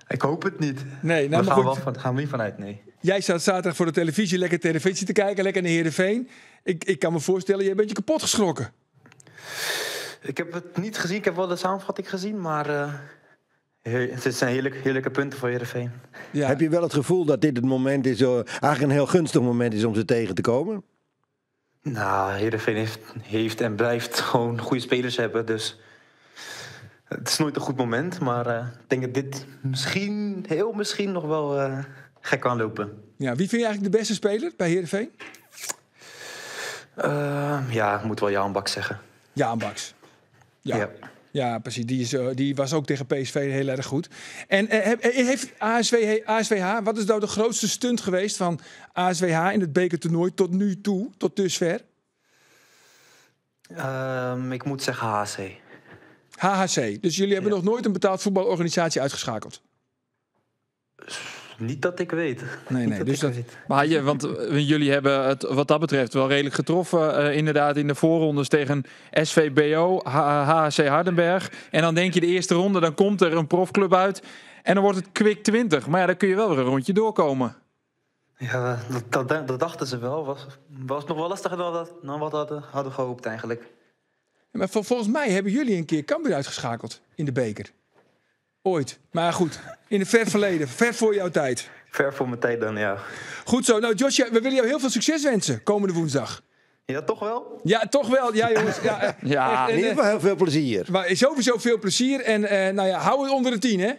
Ik hoop het niet. Nee, nou, we maar gaan, goed. wel van, gaan we niet vanuit, nee. Jij staat zaterdag voor de televisie, lekker televisie te kijken, lekker naar Heerenveen. Ik kan me voorstellen, jij bent je kapot geschrokken. Ik heb het niet gezien, ik heb wel de samenvatting gezien, maar het zijn heerlijke punten voor Heerenveen. Ja. Heb je wel het gevoel dat dit het moment is, eigenlijk een heel gunstig moment is om ze tegen te komen? Nou, Heerenveen heeft en blijft gewoon goede spelers hebben, dus het is nooit een goed moment, maar ik denk dat dit misschien, heel misschien nog wel gek kan lopen. Ja, wie vind je eigenlijk de beste speler bij Heerenveen? Ja, ik moet wel Jaan Baks zeggen. Jaan Baks. Ja. Ja. Ja, precies. Die was ook tegen PSV heel erg goed. En heeft ASWH, wat is nou de grootste stunt geweest van ASWH in het bekertoernooi tot nu toe, tot dusver? Ik moet zeggen HHC. HHC. Dus jullie hebben nog nooit een betaald voetbalorganisatie uitgeschakeld? Niet dat ik weet. Nee, Niet nee, dat dus ik dat weet. Maar want jullie hebben het wat dat betreft wel redelijk getroffen. Inderdaad in de voorrondes tegen SVBO, HHC Hardenberg. En dan denk je de eerste ronde, dan komt er een profclub uit. En dan wordt het kwik 20. Maar dan kun je wel weer een rondje doorkomen. Ja, dat dachten ze wel. Was nog wel lastiger dan wat hadden gehoopt eigenlijk. Ja, maar volgens mij hebben jullie een keer Cambuur uitgeschakeld in de beker. Ooit. Maar goed, in het ver verleden. Ver voor jouw tijd. Ver voor mijn tijd dan, ja. Goed zo. Nou, Joshua, we willen jou heel veel succes wensen komende woensdag. Ja, toch wel? Ja, toch wel. Ja, jongens. Ja, Ja. echt, en, In ieder geval heel veel plezier. Maar sowieso veel plezier. En hou het onder de 10, hè?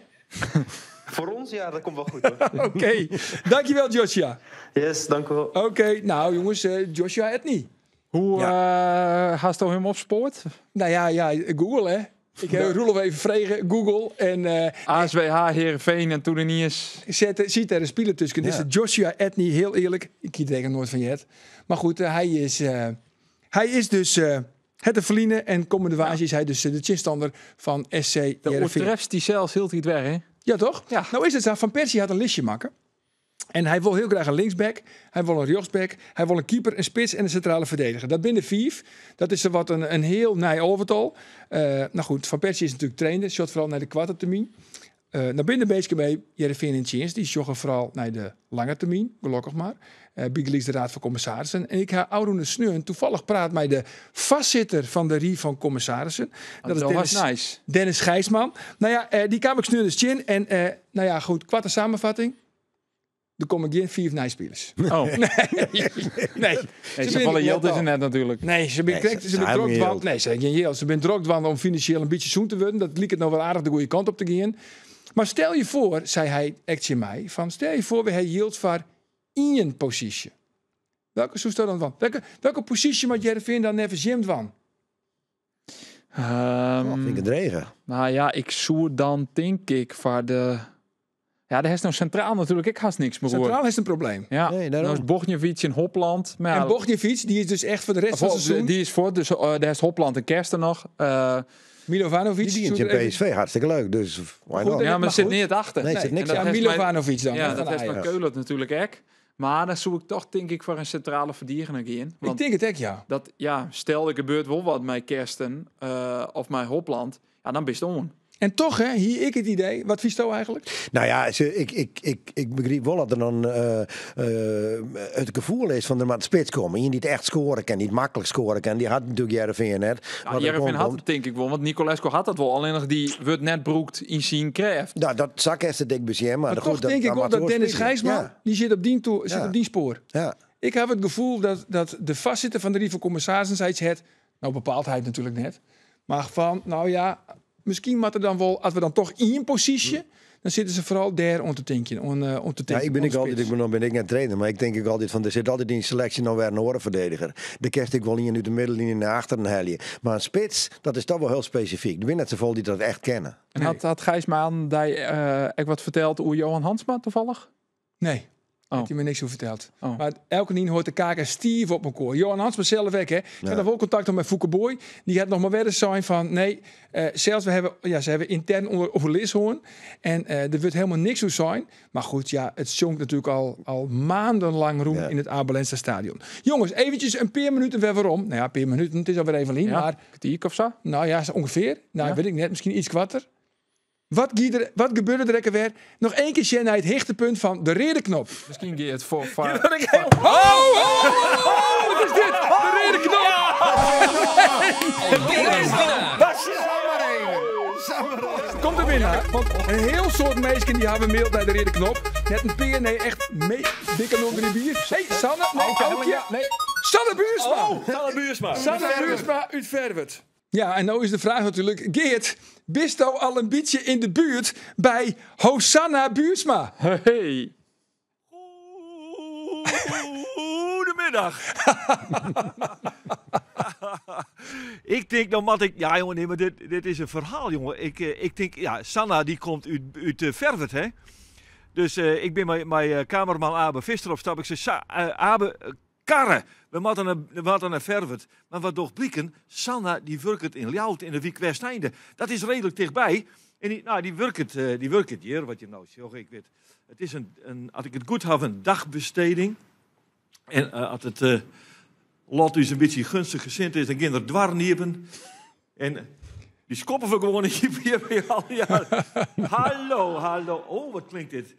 Voor ons, ja, dat komt wel goed, hoor. Oké. Dankjewel, Joshua. Yes, dank u wel. Oké, nou jongens, Joshua Etney. Hoe haast u hem opspoord? Nou ja, Google, hè. Ik heb Roelof even vregen, Google. En ASWH, Heerenveen en toen er niet eens... Ziet er een speler tussen. Dit is Joshua Etney, heel eerlijk. Ik kies er nooit van Jet. Maar goed, hij is dus het te verliezen. En komende waas is hij dus de chinstander van SC De Heerenveen. oortreft die zelfs hield hij het weg, hè? Ja, toch? Ja. Nou is het zo, Van Persie had een listje maken. En hij wil heel graag een linksback, hij wil een rechtsback, hij wil een keeper, een spits en een centrale verdediger. Dat binnen 5. Dat is er wat een heel nij overtal. Nou goed, Van Persie is natuurlijk trainer, shot vooral naar de kwarte termijn. Naar binnen bezig mee, Heerenveen en Chins, die joggen vooral naar de lange termijn, gelukkig maar. Big de Raad van Commissarissen. En ik ga Aroen Sneun, toevallig praat mij de vastzitter van de Rie van Commissarissen. Dat is Dat was nice. Dennis Gijsman. Nou ja, die kwam ik Sneun dus Chin. En nou ja, goed, kwarte samenvatting. Er komen geen 4 nijspelers. Oh. Nee. Nee. Nee, ze vallen Jilt is er net natuurlijk. Nee, ze zijn Nee, ze ze zijn drok geen dwan- Jilt. Nee, ze zijn geen Jilt. Ze zijn drok dwan om financieel een beetje zoen te worden. Dat liep het nou wel aardig de goede kant op te gaan. Maar stel je voor, zei hij echt in mij, van stel je voor, we hebben Jilt voor één positie. Welke zoest dat dan van? Welke positie moet Heerenveen dan even Jim van? Vind ik het regen. Nou ja, ik zoer dan denk ik voor de... Ja, daar is nou centraal natuurlijk. Ik haast niks meer hoor. Centraal is een probleem. Ja, Nee, daarom. nou is Bochniewicz in Hopland. Maar ja, En Bochniewicz, die is dus echt voor de rest van het seizoen. Die is voor, dus daar is Hopland en Kersten nog. Milovanovic. Die dient zoekt in er even- PSV hartstikke leuk, dus why Goed, not? ja, maar maar er zit goed. niet het achter. Nee, er zit En niks dat Ja, heeft Milovanovic dan. Ja, hè, dat van heeft Ajax. van Keulen natuurlijk ook. Maar dan zoek ik toch, denk ik, voor een centrale verdediger in. Want Ik denk het ook, ja. Dat, ja, stel er gebeurt wel wat met Kersten of met Hopland, ja, dan ben je on. En toch, hè, hie ik it idee, wat fynsto eigenlik? Nou ja, ik begryp wol dat der dan it gefoel is fan der moat in spits komme. Ien dy't echt skoare kin, dy't maklik skoare kin. Dy hat natuerlik Hearrenfean net. Nou, Hearrenfean hat it tink ik wol, want Nicolescu hat dat wol. Allinnich dy wurdt net brûkt yn syn krêft. Nou, dat sa kinst it ek besjen, mar Maar goed, toch dat, tink ik dan wol moat dat oars Dennis spylje. Gijsma, die zit op dyn spoar. Ik ha it gefoel dat de foarsitter fan de Rie fan Kommissarissen sei het, nou bepaalt hy it natuerlik net, mar fan, nou ja, miskien moat der dan wol, as we dan toch ien posysje, dan sitte se foaral dêr oan te tinken. Oan te Ja, tinken, ik bin oan ek de altyd, spits. ik ben, dan bin ik net trainer, mar ik tink ek altyd fan der sit altyd yn seleksje noch wer in oare ferdediger. Dêr kinst ek wol ien út de middelline nei achteren helje. Mar in spits, dat is toch wol hiel spesifyk. Der binne net safolle dy't dat echt kenne. En hat Gijsma aan dy ek wat ferteld oer Johan Hansma tafallich? Nee. Oh. Hat hy my niks oer ferteld. Oh. Mar elkenien hâldt de kaken stiif op elkoar. Johan Hansma sels ek, hè. Ik ha noch wol kontakt mei Foeke Booy. Dy hat noch mar wer sein fan, nee, sels we hawwe, ja, se hawwe yntern oerlis hân. En der wurdt hielendal niks oer sein. Mar goed, ja, it sjongt natuerlik al maandenlang rûn yn it Abe Lenstra Stadion. Jonges, eventsjes in pear minuten wer werom. Nou ja, in pear minuten, it is alwer even lyn, Ja, mar kwartier of sa? Nou ja, sa ûngefear. Nou, Ja. wit ik net, miskien yts koarter. Wat gebeurde der ek wer? Noch ien kear sjen nei it hichtepunt fan de reade knop. Miskien giet it foar Ja, dat ik heel- Oh, oh, oh, wat is dit? De reade knop! Komt der winnaar? Want in hiel soad minsken dy hawwe maild nei de reade knop. Net in pear, nee, echt mee, dikke 03 bier. Hey, Sanne, nee, Aukje, nee. Sanne Buursma! Oh, Sanne Buursma. Sanne Buursma út Ferwert. Ja, en no is de fraach natuerlik, Geert, bisto al in bytsje yn de buert by Hosanna Buursma? Hey. Goedemiddag. Ik tink, dan moat ik... Ja, jongen, nee, mar dit is in ferhaal, jongen. Ik tink, ja, Sanna die komt út Ferwert, hè? Dus ik bin mei kamerman Abe Visser op stap. Ik sei, Abe, karre, we moatte nei Ferwert. Mar wat docht bliken? Sanna die wurket yn Ljouwert yn de wyk Westeinde. Dat is reedlik tichtby. En die, nou, die wurket hjir, wat je no sjogge, ik wit. It is in, as ik it goed ha, in dagbesteding. En as it lot ús in bytsje gunstig gesind is, dan gean der doarren iepen. En dy skoppe we gewoan hier by al. Ja. Hallo, hallo. Oh, wat klinkt dit.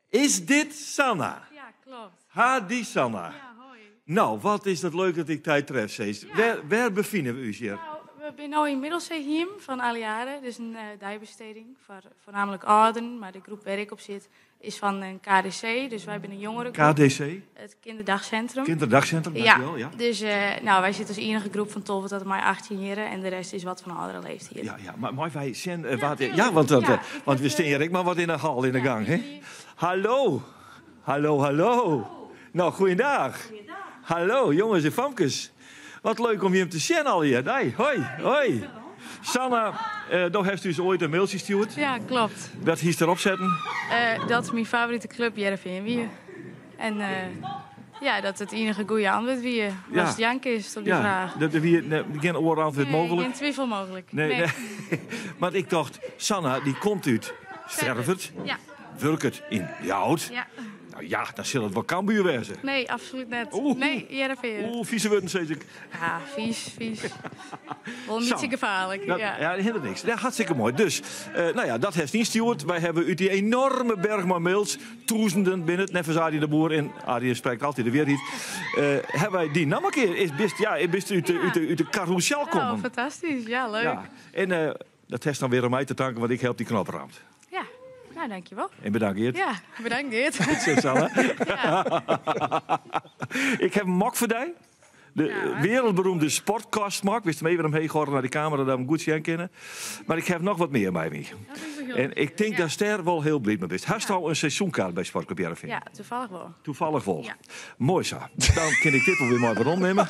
Is dit Sanna? Ja, klopt. Ha, dy Sanna. Ja, hoi. Nou, wat is dat leuk dat ik dy tref, Cees. Ja. Wêr befine we ús hjir? Nou, we binne no yn Middelseehiem fan Alliade. Dus in deibesteding foar foarnaamlik âlderen. Mar de groep wêr't ik op sit is fan in KDC. Dus wy binne in jongerengroep. KDC? It kinderdagcentrum. Kinderdagcentrum, Ja, dankjewel. Ja. Dus wy sitte as iennige groep fan 12 tot en mei 18 jier en de rest is wat fan âldere leeftiid. Ja, ja, mar meie wy sjen, Ja, wat, tuurlijk. ja, want dat, Ja, ik want heb, we stean hjir ek mar wat yn de hal, yn de ja, gang, hè? jullie- Hallo. Hallo, hallo. Nou, goeiedag. Goeiedag. Hallo, jonges en famkes. Wat leuk om jim te sjen allegear. Hey, hoi, hoi. Sanna, do hast ús oait in mailtsje stjoerd. Ja, klopt. Wat hiest derop setten? Dat is myn favorite klup, Hearrenfean wie. En ja, dat it iennige goede antwurd wie. Ja. Was Jank is op dy Ja, fraach. dat wie, nee, gjin oar antwurd Nee, mooglik. Gjin twifel mooglik. Nee, Nee. nee. Want ik tocht, Sanna die komt út Ferwert, Ja. wurket yn Ljouwert. Ja. Nou ja, dan sil it wol Cambuur wêze. Nee, absoluut net. Oeh. Nee, Hearrenfean. Oeh, fize wurden, sis ik. Ja, vies, vies. Wol in Zo. bytsje gefaarlik. Dat, ja. ja, helemaal niks. Ja, hartstikke moai. Dus, nou ja, dat hast ynstjoerd. Wy hawwe út dy enoarme berch mei mails, tûzenen binne it, neffens Arie de Boer, en Arie sprekt altyd de wierheid, hawwe wy dy namme kear. Is bist, ja, bist út de, út de, út de carrousel Nou, kommen. fantastysk. Ja, leuk. Ja. En dat hast dan wer oan my te tanken, want ik help dy knop ramt. Ja. Nou, dankjewel. En bedankt, Geert. Ja, bedankt, Geert. Succes, Sanne. Ja. Ik ha in mok foar dy. De Ja. wereldberoemde sportkastmok. Wist him even omheech hâlde nei de kamera dat we him goed sjen kinne. Mar ik ha noch wat mear mei my. Dat is wel heel En ik tink Ja. dat dêr wol hiel bliid mei bist. Hast al in seizoenkaart by Sportclub Hearrenfean? Ja, tafallich wol. Tafallich wol. Ja. Moai sa. Dan kin ik dit wol wer moai weromnimme.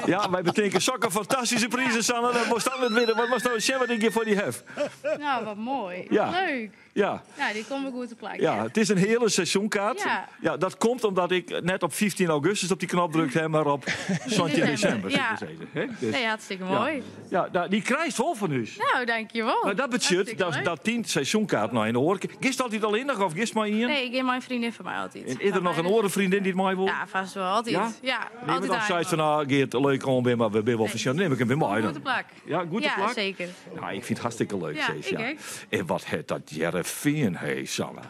Ja, wy betinke sokke fantastyske prizen, Sanne. Dat moatst dan net witte. Wat moatst no sjen wat ik hjir foar dy ha? Nou, wat moai. Ja. Leuk. Ja. Nou, dy komme goed te plak. Ja, it is in hiele seizoenkaart. Ja. Ja, dat komt omdat ik net op 15 augustus op dy knop drukt ha, mar op 17 desimber, Ja. sil ik mar sizze, hè? Dus, Nee, hartstikke ja. moai. Ja, nou, dy krijst wol fan ús. Nou, dankjewel. Mar dat betsjut Hartstikke dat, leuk. dat 10 seizoenkaart nei in oar. Giest altyd allinnich of giest mei ien? Nee, ik gean mei in freondin fan my altyd. En is der noch in oare freondin dy't mei wol? Ja, fêst wol. altijd. Ja? Ja, Nee, altijd want dan zei van, nou, Geert, leuk om weer, maar we zijn wel verschillend. Neem ik hem weer mee. Goed dan. te plak. Ja, goed te ja, plak. zeker. Nou, ik vind het hartstikke leuk, Ja, Cees, ik ja. ook. En wat het dat Heerenveen, hé, Sanne.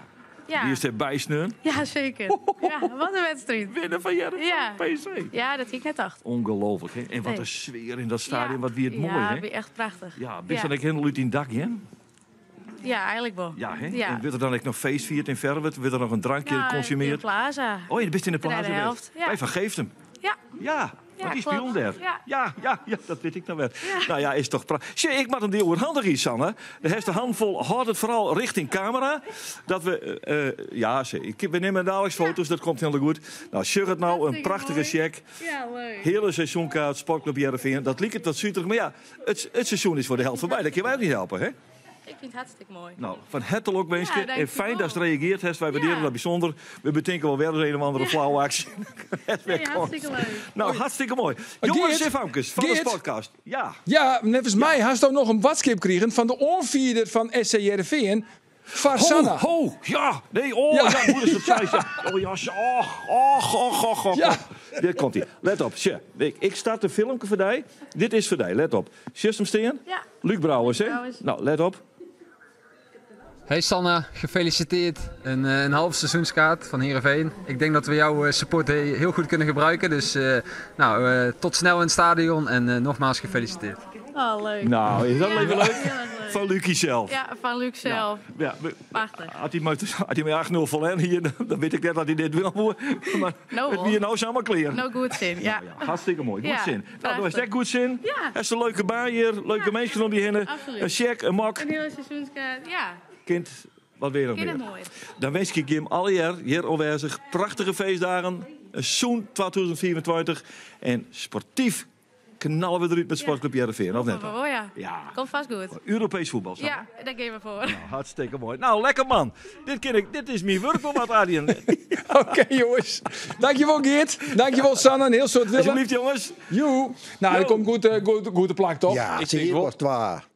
Ja. Die is erbij sneun. Ja, zeker. Ja, wat een wedstrijd. Winnen van Heerenveen, ja. PSV. Ja, dat had ik net dacht. Ongelooflijk, hè? En wat Nee. een sfeer in dat stadion, Ja. wat wie het mooi, Ja, hè? wie echt prachtig. Ja, bist ja. dan ik helemaal uit in dak, hè? Ja, eigenlijk wel. Ja, hè? Ja. En wordt er dan ook nog feest viert in Verwert? Wordt er nog een drankje Nou, geconsumeerd? In de plaza. Oh, je bent in de plaza Tweede geweest. helft, ja. Wij vergeeft hem. Ja. Ja, Ja, want die klopt. spion daar. Ja. Ja, ja, ja, dat weet ik nou wel. Nou ja, is toch prachtig. Zie, ik maak hem die overhandig iets, Sanne. De heeft de handvol, houdt het vooral richting camera. Dat we, ja, zie, we nemen dadelijk foto's, dat komt helemaal goed. Nou, sjug het nou, een prachtige check. Ja, leuk. Hele seizoenkaart, Sportclub Heerenveen. Dat liep het wat zuiterig, maar ja, het seizoen is voor de helft voorbij. Dat kunnen wij ook niet helpen, hè? Ik vind het hartstikke mooi. Nou, van harte ook wensen. Ja, dankjewel. en fijn dat ze reageerd heeft. Wij waarderen dat bijzonder. We bedenken wel weer eens een of andere flauwe actie. Het weer Nee, komt. hartstikke leuk. Nou, hartstikke mooi. Jongens Geert, en famkes van de Geert. podcast. Ja. Ja, volgens mij had ook nog een watskip gekregen van de onvierder van SC Heerenveen, Farsana. Ho, ho, ja. Nee, oh, ja, Ja. moeder is het ja. Oh, ja, och, och, och, och, och. Ja. Dit komt ie. Let op, tje. Ik start een filmpje voor die. Dit is voor die, let op. System Steen? Ja. Luc Brouwers, hè? Brouwers. Nou, let op. Hey Sanne, gefeliciteerd. Een half seizoenskaart van Heerenveen. Ik denk dat we jouw support heel goed kunnen gebruiken. Dus tot snel in het stadion en nogmaals gefeliciteerd. Oh, leuk. Nou, is dat Ja, even leuk? heel erg leuk. Van Lucie zelf. Ja, van Luc zelf. Ja, Prachtig. Had hij maar, had hij maar 8-0 verloren hier, dan weet ik net dat hij dit wil. Maar Nou, het hoor. wie nou samen kleren. Nou, goed zin, ja. Hartstikke mooi, goed Ja, zin. Nou, dat was prachtig. dat goed zin. Ja. Het is een leuke baan hier, leuke mensen om die heen. Absoluut. Een check, een mak. Een hele seizoenskaart, ja. Kind, wat wil je nog Kind het meer? mooi. Dan wens ik Jim alle jaar hier aanwezig prachtige feestdagen. Een zoen 2024. En sportief knallen we eruit met Sportclub Heerenveen, of net? Oh, ja. Ja. Komt vast goed. Europees voetbal, Sanne. Ja, daar geven we voor. Nou, hartstikke mooi. Nou, lekker man. Dit, ken ik, dit is mijn werk wel wat, Adriaan. Oké, jongens. Dankjewel, Geert. Dankjewel, Sanne. Een heel soort Willem. Alsjeblieft, jongens. Joe. Nou, dat komt goed de plak, toch? Ja, Ik zie denk je, wel- was het waar.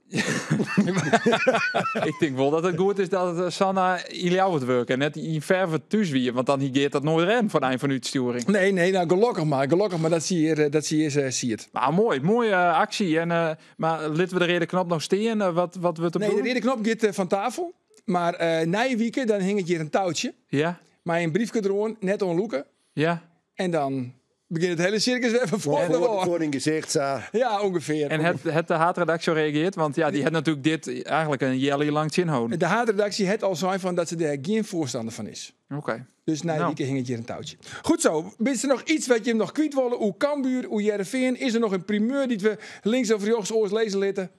Ik denk wel dat het goed is dat Sanna in jou het werken en net in verve thuis wie, want dan hier dat nooit ren van eind van uitsturing. Nee, nee, nou gelukkig maar. Gelukkig maar, dat zie je, dat zie je, zie je het. Maar mooi, mooie actie. En, maar laten we de reden knop nog staan? Wat wordt er Nee, de rede knop gaat van tafel. Maar na je weekend, dan hing het hier een touwtje. Ja, Maar een briefje erom, net onloeken. ja. En dan begint het hele circus weer even voor. Voor in gezicht, zo. Ja, ongeveer. En het de haatredactie reageert, want ja, die had natuurlijk dit eigenlijk een jelly lang zin houden. De haatredactie het al zijn van dat ze er geen voorstander van is. Oké. Dus na je Nou. weekend hing het hier een touwtje. Goed zo. Is er nog iets wat je hem nog kwijt willen? Hoe Cambuur, hoe Heerenveen? Is er nog een primeur die we links of rechts oors lezen litten?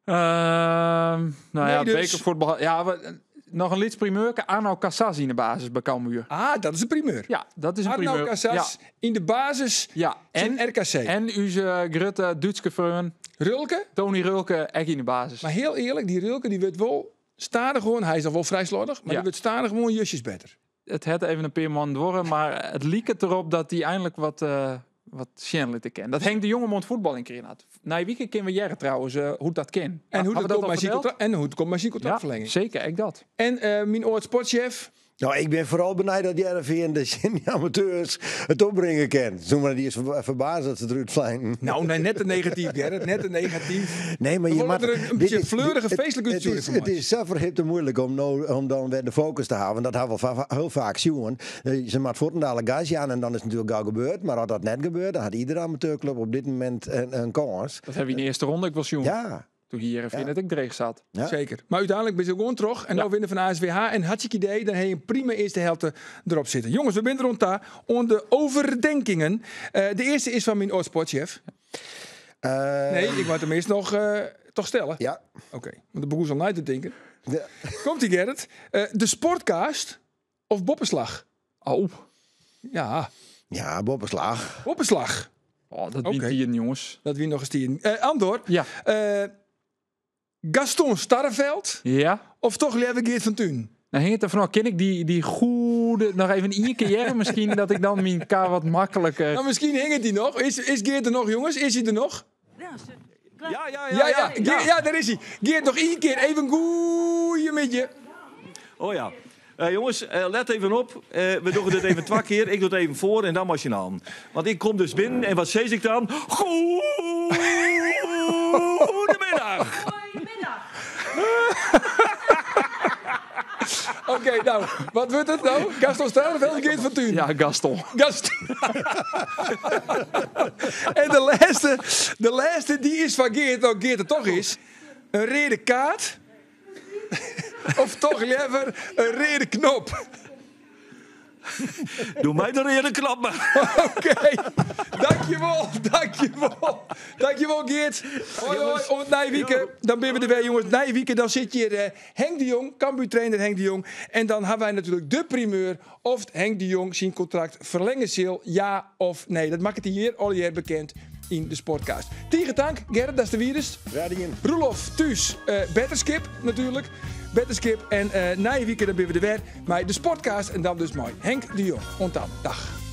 Nou ja, Nee, dus. bekervoetbal. Ja, nog een lieds primeur. Arno Casas in de basis bij Cambuur. Ah, dat is een primeur. Ja, dat is een Arno primeur. Casas Ja, in de basis ja. en En, RKC. en onze Grutte Duitse vreun, Rulke? Tony Rulke, echt in de basis. Maar heel eerlijk, die Rulke die wordt wel stadig gewoon, hij is al wel vrij slordig, maar Ja. die wordt stadig gewoon jusjes beter. Het het even een paar man door, maar het liep het erop dat hij eindelijk wat Shen te kennen. Dat Henk de Jonge mond voetbal in kregen had. Na je weekend kennen we Jerre trouwens, hoe dat ken. En hoe Hebben dat we komt al bij zijn verteld? contract- en hoe het komt bij zijn Ja, contractverlenging. zeker, ik dat. En mijn oud sportchef, Nou, ik ben vooral benijd dat Heerenveen de semi-amateurs het opbrengen kan. Toen maar die is verbaasd dat ze eruit vlijnen. Nou, nee, net te negatief, Gerrit. Net te negatief. Nee, maar We je willen mag er een dit beetje is- fleurige, het- feestelijke het uitzending is, van het maken. is zo verhip moeilijk om, nou, om dan weer de focus te houden. Dat hebben we heel vaak zien. Ze maakt voortdurend gas aan en dan is het natuurlijk al gebeurd. Maar als dat net gebeurt, dan had iedere amateurclub op dit moment een kans. Dat hebben we in de eerste ronde, ik was jong. Ja. Toen hier in het ik dreig zat. Ja. Zeker. Maar uiteindelijk ben je gewoon terug. En nou winnen van ASWH. En hartstikke idee, dan heb je een prima eerste helft erop zitten. Jongens, we zijn rond daar. Onder de overdenkingen. De eerste is van mijn oud sportchef. Nee, ik wou hem eerst nog toch stellen. Ja. Oké, want de begon al na te denken. Ja. Komt-ie, Gerrit. De sportcast of Boppenslag? Oh. Ja. Ja, Boppenslag. Boppenslag. Oh, dat wint hier, jongens. Dat wint nog eens tien. Andor. Ja. Gaston Starreveld. Ja. Of toch liever Geert van Thun? Nou hing het er vanaf. Ken ik die goede... Nog even één keer misschien, dat ik dan mijn K wat makkelijker... Nou, misschien hing het die nog. Is Geert er nog, jongens? Is hij er nog? Ja, ja, ja. Ja, ja, Geert, ja, daar is hij. Geert, nog één keer. Even een goeie midje. Oh ja. Jonges, let even op. We dogge dit even twa kear. Ik doch it even foar en dan mei syn allen. Want ik kom dus binnen en wat sis ik dan? Goedemiddag! Oké, nou, wat wurdt it no? Gaston Struijenveld of Geert van Tuin? Ja, Gaston. Gaston. En de lêste, de lêste dy is foar Geert, no Geert der toch is. In reade kaart of toch leaver in reade knop? Doe my de reade knop mar. Oké, dankjewol, dankjewol. Dankjewol Geert. Hoi hoi, oant nije wike. Dan binne we der wer jonges. Nije wike dan sit hjir eh, Henk de Jong, Cambuur trainer Henk de Jong. En dan ha wy natuerlik de primeur oft Henk de Jong syn kontrakt ferlinge sil, ja of nee. Dat makket hy hjir allegear bekend yn de Sportcast. Tige tank, Gerrit, datst der wiest. Roelof thús, uh, betterskip natuerlik. Betterskip en uh, nije wike dan binne we der wer mei de Sportcast en dan dus mei Henk de Jong. Oant dan, dag.